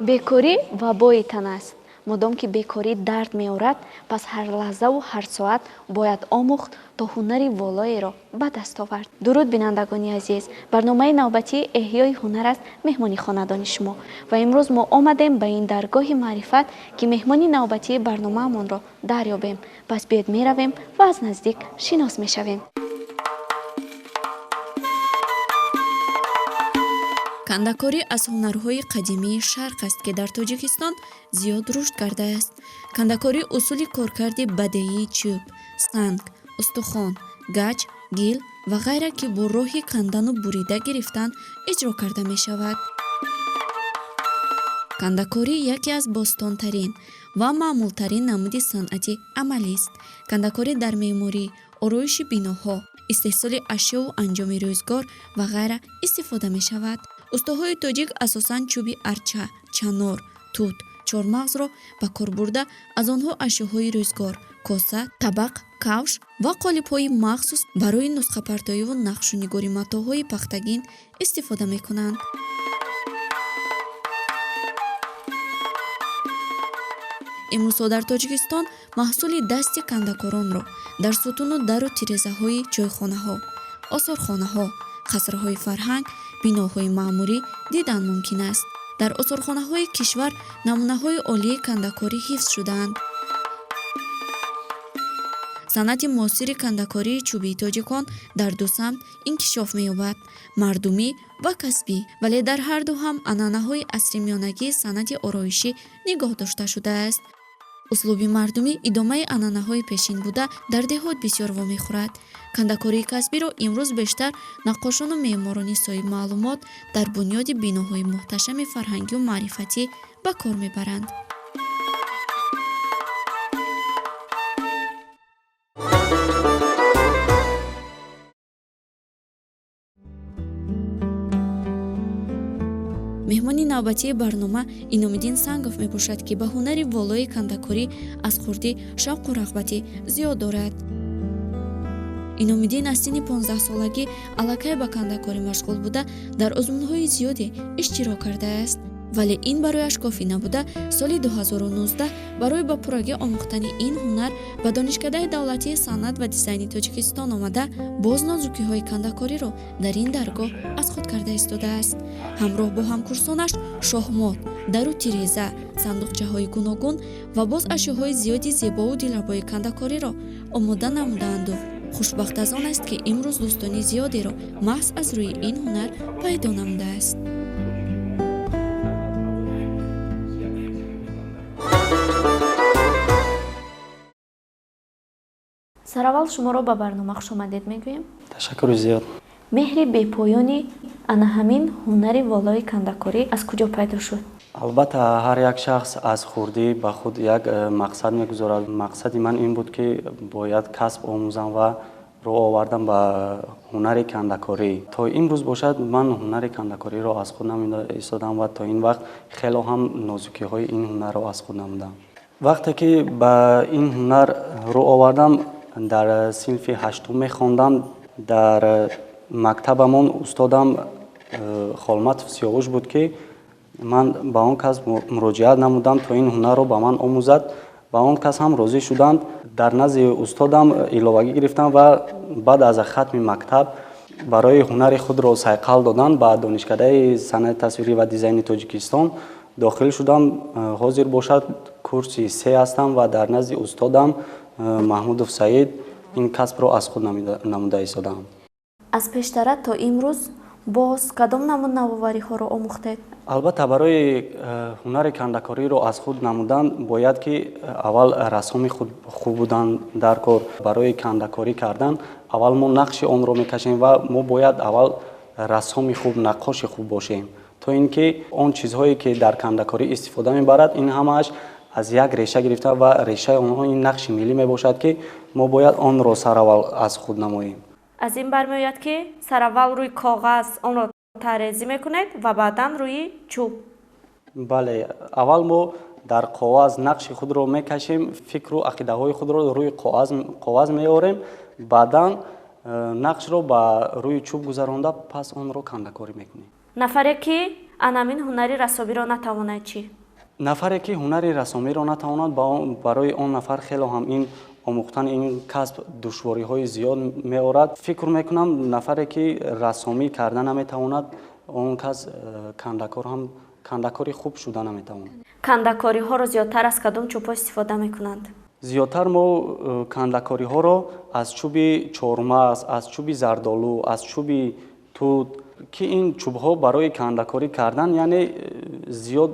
Бекорӣ вабои тан аст. Модом ки бекорӣ дард меорад, пас ҳар лаҳзаву ҳар соат бояд омӯхт, то ҳунари волоеро ба даст овард. Дуруд, бинандагони азиз! Барномаи навбатии «Эҳёи ҳунар» аст меҳмони хонадони шумо, ва имрӯз мо омадем ба ин даргоҳи маърифат, ки меҳмони навбатии барномаамонро дарёбем. Пас биёед, меравем ва аз наздик шинос мешавем. Кандакорӣ аз ҳунарҳои қадимии шарқ аст, ки дар Тоҷикистон зиёд рушд кардааст. Кандакорӣ усули коркарди бадеии чӯб, санг, устухон, гач, гил ва ғайра, ки бо роҳи кандану бурида гирифтан иҷро карда мешавад. Кандакорӣ яке аз бостонтарин ва маъмултарин намуди санъати амалист. Кандакорӣ дар меъморӣ, ороиши биноҳо, истеҳсоли ашёву анҷоми рӯзгор ва ғайра истифода мешавад. Устоҳои тоҷик асосан чӯби арча, чанор, тут, чормағзро ба кор бурда, аз онҳо ашёҳои рӯзгор, коса, табақ, кавш ва қолибҳои махсус барои нусхапартоиву нақшу нигори матоъҳои пахтагин истифода мекунанд. Имрӯзҳо дар Тоҷикистон маҳсули дасти кандакоронро дар сутуну дару тирезаҳои чойхонаҳо, осорхонаҳо, қасрҳои фарҳанг, биноҳои маъмурӣ дидан мумкин аст. Дар осорхонаҳои кишвар намунаҳои олии кандакорӣ ҳифз шудаанд. Санъати муосири кандакории чӯбии тоҷикон дар ду самт инкишоф меёбад: мардумӣ ва касбӣ, вале дар ҳарду ҳам анъанаҳои асри миёнагии санъати ороишӣ нигоҳ дошта шудааст. Услуби мардумӣ идомаи анъанаҳои пешин буда, дар деҳот бисёр вомехӯрад. Кандакории касбиро имрӯз бештар наққошону меъморони соҳибмаълумот дар бунёди биноҳои муҳташами фарҳангию маърифатӣ ба кор мебаранд. Меҳмони навбатии барнома Иномиддин Сангов мебошад, ки ба ҳунари волои кандакорӣ аз хурдӣ шавқу рағбати зиёд дорад. Иномиддин аз синни 15-солагӣ аллакай ба кандакорӣ машғул буда, дар озмунҳои зиёде иштирок кардааст, вале ин барояш кофӣ набуда, соли 2019 барои ба пуррагӣ омӯхтани ин ҳунар ба Донишкадаи давлатии санъат ва дизайни Тоҷикистон омада, боз нозукиҳои кандакориро дар ин даргоҳ аз худ карда истодааст. Ҳамроҳ бо ҳамкурсонаш шоҳмот, дару тиреза, сандуқчаҳои гуногун ва боз ашёҳои зиёди зебову дилрабои кандакориро омода намудаанду хушбахт аз он аст, ки имрӯз дӯстони зиёдеро маҳз аз рӯи ин ҳунар пайдо намудааст. Сараввал шуморо ба барнома хушомадед мегӯем. Ташаккури зиёд. Меҳри бепоёни ана ҳамин ҳунари волои кандакорӣ аз куҷо пайдо шуд? Албатта, ҳар як шахс аз хурдӣ ба худ як мақсад мегузорад. Мақсади ман ин буд, ки бояд касб омӯзам ва рӯ овардам ба ҳунари кандакорӣ. То имрӯз бошад, ман ҳунари кандакориро аз худ намуда истодам ва то ин вақт хело ҳам нозукиҳои ин ҳунарро аз худ намудам. Вақте ки ба ин ҳунар рӯ овардам, дар синфи ҳаштум мехондам. Дар мактабамон устодам Холматов Сиёвуш буд, ки ман ба он кас муроҷиат намудам, то ин ҳунарро ба ман омӯзад. Ба он кас ҳам розӣ шуданд. Дар назди устодам иловагӣ гирифтам ва баъд аз хатми мактаб барои ҳунари худро сайқал додан ба Донишкадаи санъати тасвирӣ ва дизайни Тоҷикистон дохил шудам. Ҳозир бошад, курси се ҳастам ва дар назди устодам Маҳмудов Саид ин касбро аз худ намуда истодаам. Аз пештара то имрӯз боз кадом намуд навовариҳоро омӯхтед? Албатта, барои ҳунари кандакориро аз худ намудан бояд ки аввал рассоми хуб будан дар кор. Барои кандакорӣ кардан аввал мо нақши онро мекашем ва мо бояд аввал рассоми хуб, наққоши хуб бошем, то ин ки он чизҳое ки дар кандакорӣ истифода мебарад, ин ҳамааш аз як реша гирифта ва решаи онҳо ин нақши миллӣ мебошад, ки мо бояд онро сараввал аз худ намоем. Аз ин бармеояд, ки сараввал рӯи коғаз онро тарезӣ мекунед ва баъдан рӯи чӯб. Бале, аввал мо дар коғаз нақши худро мекашем, фикру ақидаҳои худро рӯи коғаз меорем, баъдан нақшро ба рӯи чӯб гузаронда, пас онро кандакорӣ мекунем. Нафаре ки анамин ҳунари рассомиро натавонад чӣ? Нафаре ки ҳунари рассомиро натавонад, барои он нафар хело ҳам ин омӯхтани ин касб душвориҳои зиёд меорад. Фикр мекунам, нафаре ки рассомӣ карда наметавонад, он кас кандакор ҳам кандакори хуб шуда наметавонад. Кандакориҳоро зиёдтар аз кадом чӯбҳо истифода мекунанд? Зиёдтар мо кандакориҳоро аз чӯби чормағз, аз чӯби зардолу, аз чӯби тут, ки ин чӯбҳо барои кандакорӣ кардан, яъне зиёд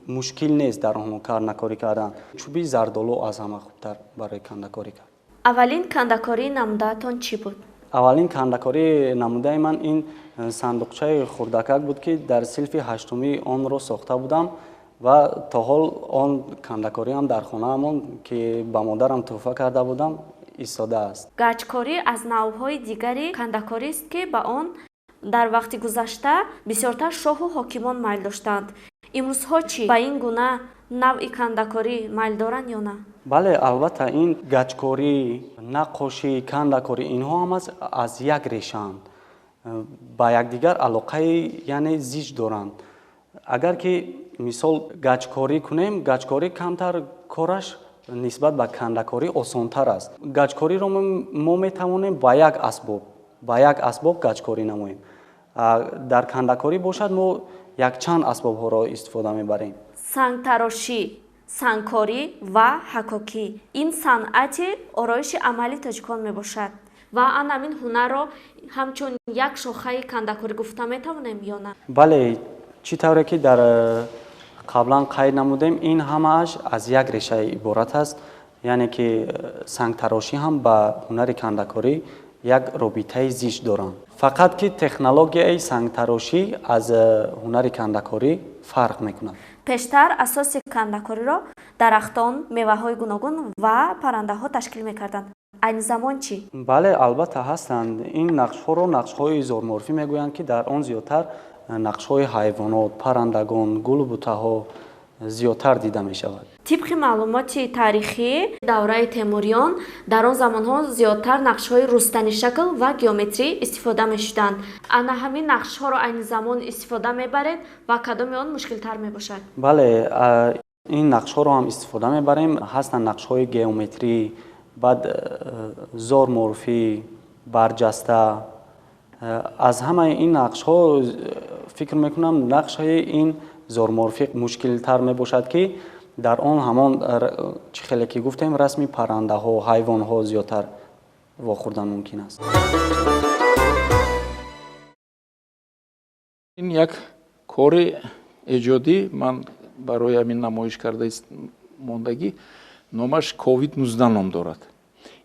мушкил нест дар онҳо кандакорӣ кардан. Чӯби зардолу аз ҳама хубтар барои кандакорӣ кард. Аввалин кандакории намудаатон чӣ буд? Аввалин кандакории намудаи ман ин сандуқчаи хурдакак буд, ки дар синфи ҳаштумӣ онро сохта будам ва то ҳол он кандакориам дар хонаамон, ки ба модарам тӯҳфа карда будам, истодааст. Гачкорӣ аз навъҳои дигари кандакорист, ки ба он дар вақти гузашта бисёртар шоҳу ҳокимон майл доштанд. Имрӯзҳо чӣ, ба ин гуна навъи кандакорӣ майл доранд ё на? Бале, албатта, ин гачкорӣ, наққошӣ, кандакорӣ, инҳо ҳам аз як решаанд, ба якдигар алоқаи, яъне зич доранд. Агар ки мисол гачкорӣ кунем, гачкорӣ камтар кораш нисбат ба кандакорӣ осонтар аст. Гачкориро мо метавонем ба як асбоб гачкорӣ намоем. Дар кандакорӣ бошад, мо якчанд асбобҳоро истифода мебарем. Сангтарошӣ, сангкорӣ ва ҳаккокӣ ин санъати ороиши амали тоҷикон мебошад ва анамин ҳунарро ҳамчун як шохаи кандакорӣ гуфта метавонем ё на? Бале, чӣ тавре ки дар қаблан қайд намудем, ин ҳамааш аз як реша иборат аст, яъне ки сангтарошӣ ҳам ба ҳунари кандакорӣ як робитаи зич доранд, фақат ки технологияи сангтарошӣ аз ҳунари кандакорӣ фарқ мекунад. Пештар асоси кандакориро дарахтон, меваҳои гуногун ва паррандаҳо ташкил мекарданд. Айни замон чӣ? Бале, албатта, ҳастанд. Ин нақшҳоро нақшҳои зооморфӣ мегӯянд, ки дар он зиёдтар нақшҳои ҳайвонот, паррандагон, гулу бутаҳо зиёдтар дида мешавад. Тибқи маълумоти таърихӣ, давраи Темуриён, дар он замонҳо зиёдтар нақшҳои рустанишакл ва геометрӣ истифода мешуданд. Ана ҳамин нақшҳоро айни замон истифода мебаред ва кадоми он мушкилтар мебошад? Бале, ин нақшҳоро ҳам истифода мебарем. Ҳастанд нақшҳои геометрӣ, баъд зооморфӣ, барҷаста. Аз ҳамаи ин нақшҳо, фикр мекунам, нақшҳои ин зооморфӣ мушкилтар мебошад, ки дар он ҳамон чӣ хеле ки гуфтем, расми паррандаҳо, ҳайвонҳо зиёдтар вохӯрдан мумкин аст. Ин як кори эҷодӣ ман барои ҳамин намоиш карда мондагӣ, номаш ковид 19 ном дорад.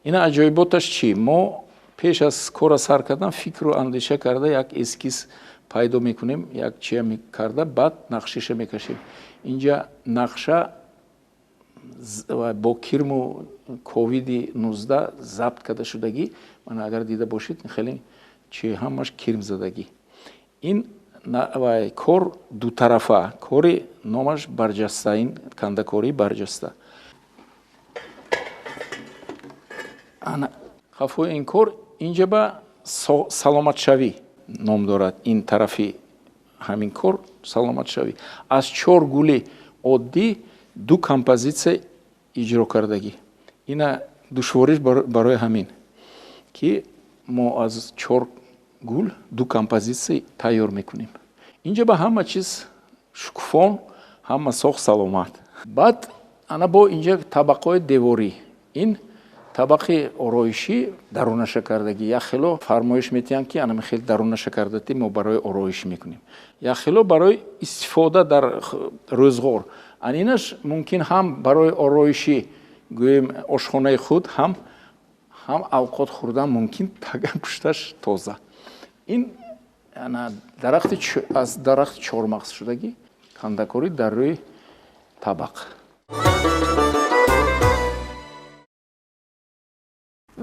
Ина аҷоиботаш чӣ? Мо пеш аз кора сар кардан фикру андеша карда, як эскиз пайдо мекунем, як чия карда, баъд нақшиша мекашем. Инҷа нақша бо кирму ковиди 19 забт карда шудагӣ. Мана, агар дида бошед, хеле чи ҳамаш кирм задагӣ. Ин кор дутарафа, кори номаш барҷаста, ин кандакории барҷаста. Ана хафои ин кор инҷа ба саломатшавӣ ном дорад. Ин тарафи ҳамин кор саломатшавӣ аз чор гули оддӣ ду композитсия иҷро кардагӣ. Ина душвориш барои ҳамин, ки мо аз чор гул ду композитсия тайёр мекунем. Инҷа ба ҳама чиз шукуфон, ҳама соғ саломат. Баъд ана бо инҷа табақҳои деворӣ, ин табақи ороишӣ дарунаша кардагӣ. Як хело фармоиш метиҳанд, ки анами хел дарунаша кардати, мо барои ороиш мекунем, як хело барои истифода дар рӯзғор. Анинаш мумкин ҳам барои ороишӣ, гӯем, ошхонаи худ, ҳам авқот хӯрдан мумкин, тага пушташ тоза. Ин ана дарахти, аз дарахти чормағз шудагӣ, кандакорӣ дар рӯи табақ.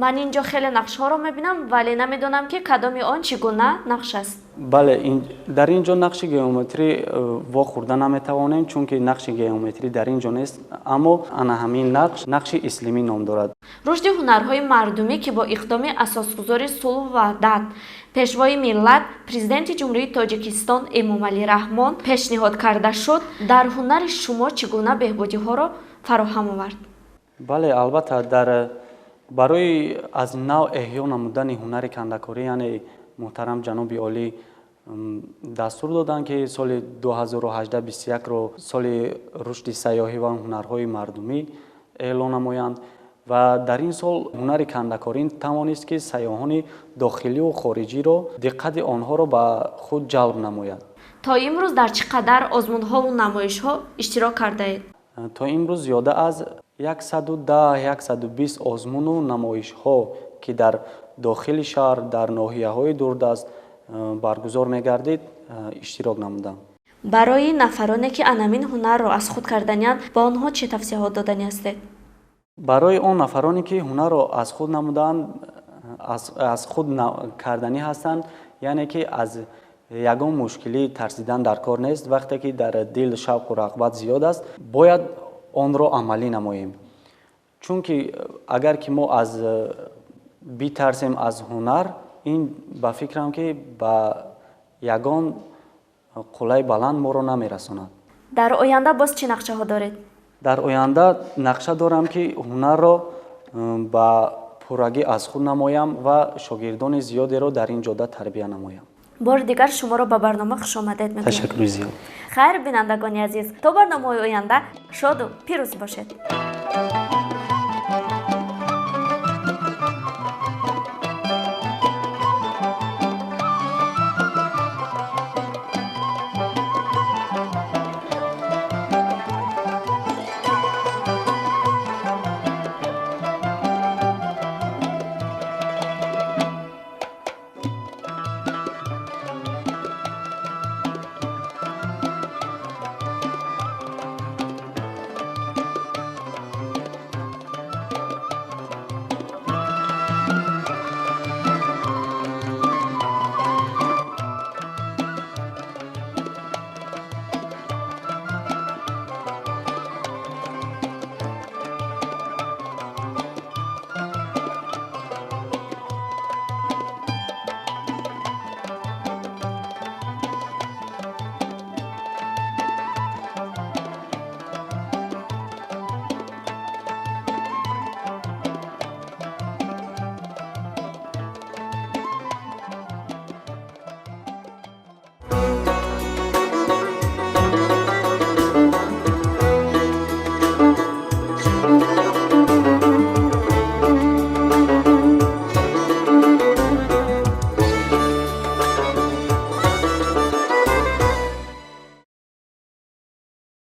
Ман инҷо хеле нақшҳоро мебинам, вале намедонам, ки кадоми он чӣ гуна нақш аст. Бале, дар ин ҷо нақши геометрӣ вохӯрда наметавонем, чунки нақши геометрӣ дар ин ҷо нест, аммо ана ҳамин нақш нақши ислимӣ ном дорад. Рушди ҳунарҳои мардумӣ, ки бо иқдоми асосгузори сулҳу ваҳдат, пешвои миллат, Президенти Ҷумҳурии Тоҷикистон Эмомалӣ Раҳмон пешниҳод карда шуд, дар ҳунари шумо чӣ гуна беҳбудиҳоро фароҳам овард? Бале, албатта, дар барои аз нав эҳё намудани ҳунари кандакорӣ, яъне муҳтарам ҷаноби олӣ дастур доданд, ки соли 2018-21-ро соли рушди сайёҳӣ ва ҳунарҳои мардумӣ эълон намоянд ва дар ин сол ҳунари кандакорӣ тавонист, ки сайёҳони дохилию хориҷиро диққати онҳоро ба худ ҷалб намояд. То имрӯз дар чӣ қадар озмунҳову намоишҳо иштирок кардаед? То имрӯз зиёда аз 110, 120 озмуну намоишҳо, ки дар дохили шаҳр, дар ноҳияҳои дурдаст баргузор мегардид, иштирок намудам. Барои нафароне, ки анамин ҳунарро аз худ карданианд, ба онҳо чӣ тавсияҳо додани ҳастед? Барои он нафароне, ки ҳунарро аз худ намудаанд, аз худ карданӣ ҳастанд, яъне ки аз ягон мушкилӣ тарсидан дар кор нест. Вақте ки дар дил шавқу рағбат зиёд аст, бояд онро амалӣ намоем, чунки агар ки мо аз битарсем аз ҳунар, ин ба фикрам, ки ба ягон қуллаи баланд моро намерасонад. Дар оянда боз чӣ нақшаҳо доред? Дар оянда нақша дорам, ки ҳунарро ба пуррагӣ аз худ намоям ва шогирдони зиёдеро дар ин ҷода тарбия намоям. Бори дигар шуморо ба барнома хушомадед мегӯям. Ташаккури зиёд. Хайр, бинандагони азиз, то барномаҳои оянда шоду пирӯз бошед.